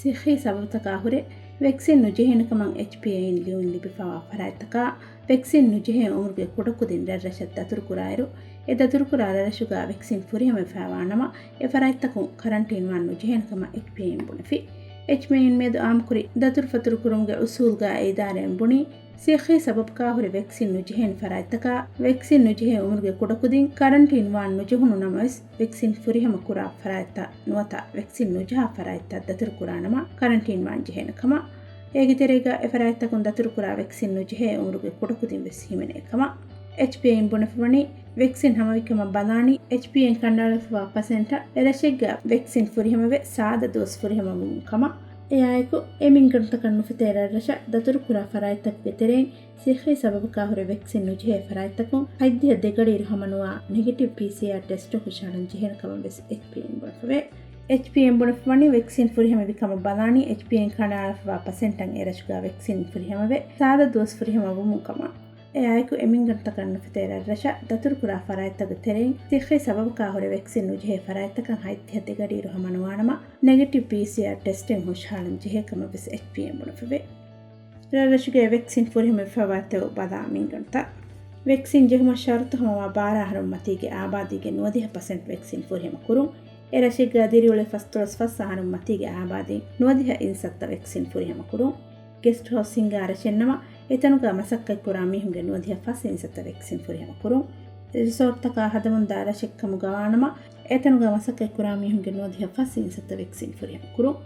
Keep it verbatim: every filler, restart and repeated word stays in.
ސިއްހީ ސަބަބުތަކާ ހުރެ ވެކްސިން ނުޖެހޭނެކަމަށް އެޗްޕީއޭއިން ލިޔުން ލިބިފަވާ ފަރާތްތަކާ، ވެކްސިން ނުޖެހޭ އުމުރުގެ ކުޑަކުދިން ރަށްރަށަށް ދަތުރުކުރާއިރު، އެ ދަތުރުކުރާ ރަށްރަށުގަ ވެކްސިން ފުރިހަމަވެފައިވާނަމަ، އެ ފަރާތްތަކުން ކަރަންޓީންވާން ނުޖެހޭނެކަމަށް އެޗްޕީއޭއިން ބުނެފި. އެޗްޕީއޭއިން މިއަދު އާއްމުކުރި ދަތުރުފަތުރުކުރުމުގެ އުސޫލްގަ އެ އިދާރައިން ބުނީ، ސިއްހީ ސަބަބުކާ ހުރެ ވެކްސިން ނުޖެހޭނެ ފަރާތްތަކާ، ވެކްސިން ނުޖެހޭ އުމުރުގެ ކުޑަކުދިން ކަރަންޓީން ވާން ނުޖެހުނު ނަމަވެސް، ވެކްސިން ފުރިހަމަ ކުރާ ފަރާތްތައް ނުވަތަ ވެކްސިން ނުޖަހާ ފަރާތްތައް ދަތުރުކުރާނަމަ، ކަރަންޓީން ވާން ޖެހޭނެ ކަމަށް. އޭގެ ތެރޭގަ އެ ފަރާތްތަކުން ދަތުރުކުރާ ވެކްސިން ނުޖެހޭ އުމުރުގެ ކުޑަކުދިން ވެސް ހިމެނޭ ކަމަށް. އެޗްޕީއޭއިން ބުނެފަވަނީ، ވެކްސިން ހަމަވިކަމަށް ބަލާނީ، އެޗްޕީއޭއިން ކަނޑައަޅާފަވާ ޕަސެންޓަށް އެރަށެއްގަ ވެކްސިން ފުރިހަމަވެ ސާދަ ދުވަސް ފުރިހަމަވުމުން ކަމަށް. އެއާއެކު، އެ މިންގަނޑުތަކަށް ނުފިތޭ ރަށްރަށަށް ދަތުރުކުރާ ފަރާތްތަކުގެ ތެރެއިން ސިއްހީ ސަބަބަކާ ހުރެ ވެކްސިން ނުޖެހޭ ފަރާތްތަކުން ހަތްދިހަ ދެ ގަޑިއިރު ހަމަނުވާ ނެގެޓިވް ޕީސީއާރް ޓެސްޓެއް ހުށަހަޅަން ޖެހޭނެ ކަމަށް ވެސް އެޗްޕީއޭއިން ބުނެފަވޭ. އެޗްޕީއޭއިން ބުނެފަވަނީ ވެކްސިން ފުރިހަމަވި ކަމަށް ބަލާނީ އެޗްޕީއޭއިން ކަނޑައަޅާފަވާ ޕަސެންޓަށް އެރަށުގަ ވެކްސިން ފުރިހަމަވެ ސާދަ ދުވަސް ފުރިހަމަވުމުން ކަމަށް. އެއާއެކު އެމިންގަނޑުތަކަށް ނުފިތޭ ރަށްރަށަށް ދަތުރުކުރާ ފަރާތްތަކުގެ ތެރެއިން ސިއްހީ ސަބަބަކާ ހުރެ ވެކްސިން ނުޖެހޭ ފަރާތްތަކަށް ހަތްދިހަ ދެ ގަޑިއިރު ހަމަނުވާނަމަ، ނެގެޓިވް ޕީސީއާރް ޓެސްޓެއް ހުށަހަޅަން ޖެހޭ ކަމަށް ވެސް އެޗްޕީއޭއިން ބުނެފަވޭ. ރަށްރަށުގައި ވެކްސިން ފުރިހަމަވެފަވާތޯ ބަލާ މިންގަނޑުތައް. ވެކްސިން ޖެހުމަށް ޝަރުތު ހަމަވާ ބާރަ އަހަރުން މަތީގެ އާބާދީގެ ނުވަދިހަ ޕަސެންޓް ވެކްސިން ފުރިހަމަ ކުރުން. އެ ރަށެއްގަ ދިރިއުޅޭ ފަސްދޮޅަސް ފަސް އަހަރުން މަތީގެ އާބާދީން ނުވަދިހަ އިންސައްތަ ވެކްސިން ފުރިހަމަ ކުރުން. ގެސްޓް ހައުސް ހިންގާ ރަށެއްނަމަ، އެތަނުގަ މަސައްކަތްކުރާ މީހުންގެ ނުވަދިހަ ފަސް އިންސައްތަ ވެކްސިން ފުރިހަމަ ކުރުން. ރިސޯޓްތަކާ ހަދަމުންދާ ރަށެއްކަމުގަވާނަމަ، އެތަނުގަ މަސައްކަތްކުރާ މީހުންގެ ނުވަދިހަ ފަސް އިންސައްތަ ވެކްސިން ފުރިހަމަ ކުރުން.